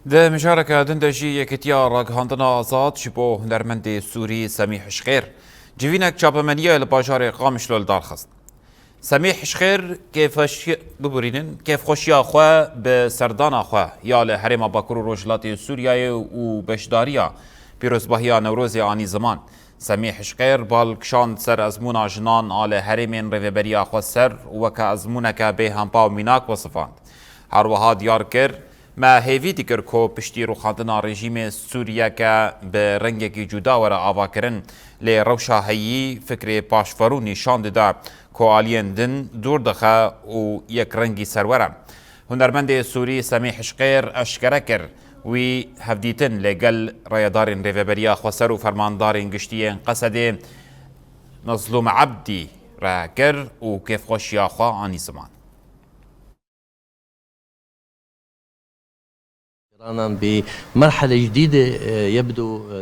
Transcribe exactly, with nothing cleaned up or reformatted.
Di mijareke din de jî Yekîtiya Ragihandina Azad ji bo hunermendê Sûrî Semîh Hişxêr civînek çapemeniyê li bajarê Qamişlo li dar xist. Semîh Hişxêr kêfeşi-, biborînin, kêfxweşiya xwe bi serdana xwe ya li Herêma Bakur û Rojhilatê Sûriyeyê û beşdariya pîrozbahiya Newrozê anî ziman. Semîh Hişxêr bal kişand ser ezmûna jinan a li herêmên Rêveberiya Xweser û weke ezmûneke bêhempa û mînak wesifand. Her wiha diyar kir, Me hêvî dikir ku piştî rûxandina rejîmê Sûriyeke bi rengekî cuda were avakirin, lê rewşa heyî fikrê paşverû nîşan dide ku aliyên din dûr dixe û yekrengî serwer e. Hunermendê Sûrî Semîh Hişqêr eşkere kir, wî hevdîtin li gel rêyedarên Rêveberiya Xweser û fermandarên giştî yên Qesedê Mezlûm Ebdî re kir û kêfxweşiya xwe anî ziman. إيران بمرحلة جديدة، آه، يبدو، آه،